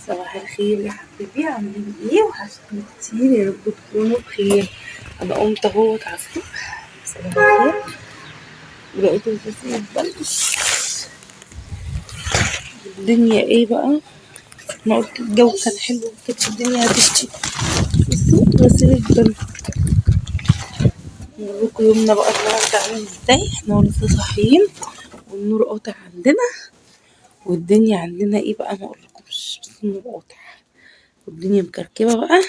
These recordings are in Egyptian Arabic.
صباح الخير يا حبيبي، عاملين ايه؟ وحشتني كتير، يا رب تكونوا بخير. انا قمت اهوت على الصبح، صباح الخير، ولقيت الفصل متبلش. الدنيا ايه بقى؟ انا قلت الجو كان حلو، مكانتش الدنيا هتشتي، بس الغسيل اتبل. نوريكم يومنا بقى النهارده عامل ازاي. احنا لسه صاحيين والنور قاطع عندنا، والدنيا عندنا ايه بقى ما اقولكمش، بس النور قاطع والدنيا مكركبه بقى.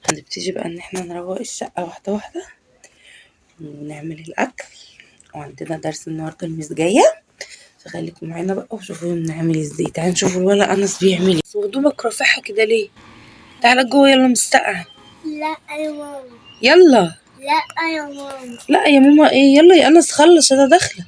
هنبتدي بقى ان احنا نروق الشقة واحدة واحدة ونعمل الاكل، وعندنا درس النهارده المس جاية، فخليكم معانا بقى وشوفوا يومنا عامل ازاي. تعالوا نشوفوا الولد انس بيعمل ايه. وهدومك رافعها كده ليه؟ تعالى جوه يلا، مستقع. لا يا ماما. يلا. لا يا ماما. لا يا ماما ايه؟ يلا يا انس خلص، انا داخله.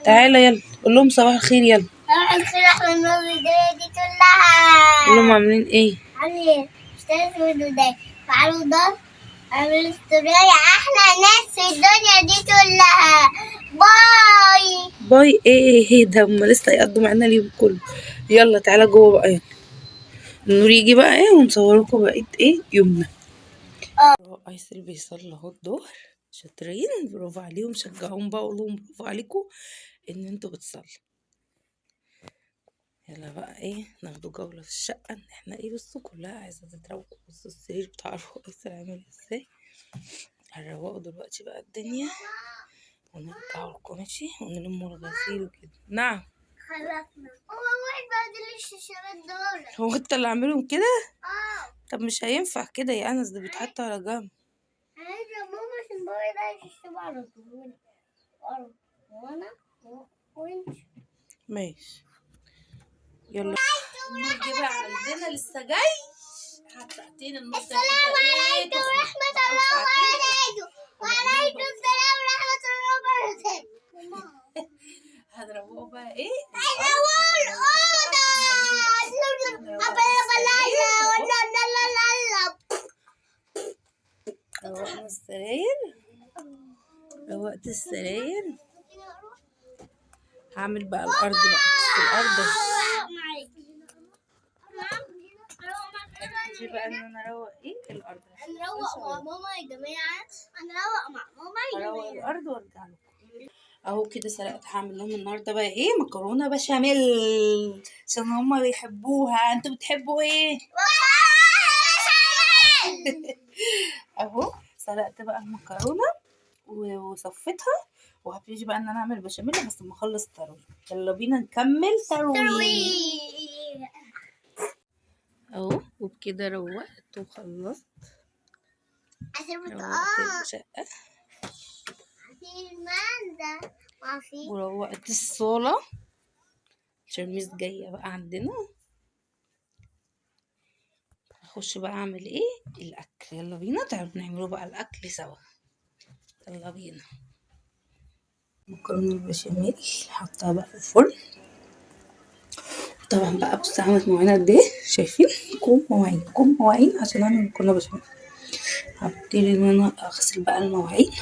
تعالى يلا، قول لهم صباح الخير. يلا صباح الخير احمد نور الدنيا دي كلها. قول لهم عاملين ايه. عامل ايه؟ اشتريت منه ده وعامل ده، عامل ستوري. احلى ناس في الدنيا دي كلها. bye bye. ايه ايه ده؟ هما لسه هيقضوا معانا اليوم كله. يلا تعالى جوه بقى، يلا النور يجي بقى ايه ونصوركم بقية ايه يومنا. ايسل بيصلي اهو الظهر، شاطرين، برافو عليهم، شجعوهم بقى، قولوا لهم برافو عليكم ان انتوا بتصلوا. يلا بقى ايه ناخدوا جولة في الشقة، ان احنا ايه بصوا كلها عايزة تتروق. بصوا السرير بتاع ايسل عامل ازاي. هنروقوا دلوقتي بقى الدنيا ونرجع لكم ماشي، ونلموا الغسيل وكده. نعم خلصنا. هو واحد بدل الشاشات دول. هو انت اللي عاملهم كده؟ اه. طب مش هينفع كده يا انس، ده بيتحط على جنب. عايزة ماما عشان بابا ده يشرب على طول. وانا وانت. ماشي يلا. النور جه بقى عندنا لسه جاي، قعد ساعتين النور. السلام عليكم ورحمة الله وبركاته. وعليكم السلام ورحمة الله وبركاته. هنروقوا بقى ايه؟ هنروق الأوضة. روقنا السراير، روقت السراير. هعمل بقى الارض بقى، بس الارض دي بقى ان انا اروق ايه الارض. هنروق مع ماما يا جماعة، هنروق مع ماما يا اروق جماعة. الارض وارجع لكم. اهو كده سلقت. هعمل لهم النهارده بقى ايه؟ مكرونه بشاميل، عشان هما بيحبوها. انتوا بتحبوا ايه؟ اهو سلقت بقى المكرونه وصفيتها، وهبتدي بقى ان انا اعمل بشاميل بس لما اخلص ترويق. يلا بينا نكمل ترويق اهو. وبكده روقت وخلصت، روقت الشقة وروقت الصاله عشان ميس جاية بقى عندنا. هخش بقى اعمل ايه الاكل. يلا بينا تعالوا نعملوا بقى الاكل سوا. يلا بينا. مكرونه البشاميل حطها بقى في الفرن. طبعا بقى بصوا عملت مواعين قد ايه، شايفين؟ كوم مواعين، كوم مواعين عشان اعمل مكرونه بشاميل. هبتدي ان انا اغسل بقى المواعين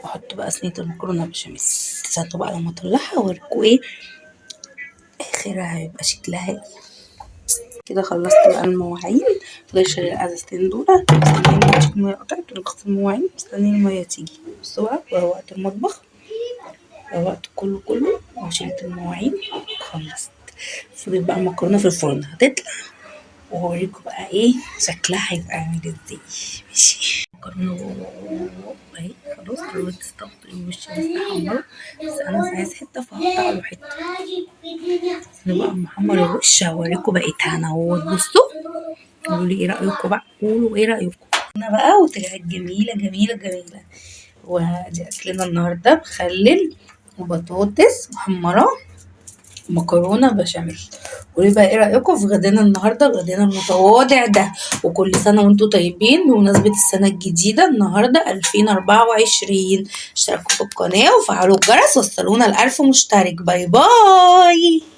واحط بقى صينية المكرونه بشاميل. استنوا بقى لما اطلعها اوريكم ايه اخرها هيبقى شكلها ايه. كده خلصت بقى المواعين، فضلش غير الازازتين دول. مستنيين المية قطعت ونغسل المواعين، مستنيين المية تيجي. بصوا بقى وروقت المطبخ، روقت كله كله وشلت المواعين وخلصت. فضل بقى المكرونه في الفرن هتطلع وهوريكم بقى ايه شكلها هيبقى عامل ازاي. ماشي المكرونه اهي خلاص قربت تستوي، الوش لسه حمرا، بس انا مش عايز حتة فهقطع له حتة. انا بقى محمر الوش هوريكم بقيتها انا اهو. بصوا قولوا لي ايه رايكم بقى، قولوا ايه رايكم. انا بقى وطلعت جميلة جميلة جميلة. وادي اكلنا النهارده، مخلل وبطاطس محمرة ومكرونه بشاميل. قولوا بقى ايه رايكم في غدانا النهارده، غدانا المتواضع ده. وكل سنة وانتم طيبين بمناسبة السنة الجديدة النهارده 2024. اشتركوا في القناة وفعلوا الجرس وصلونا ل1000 مشترك. bye bye.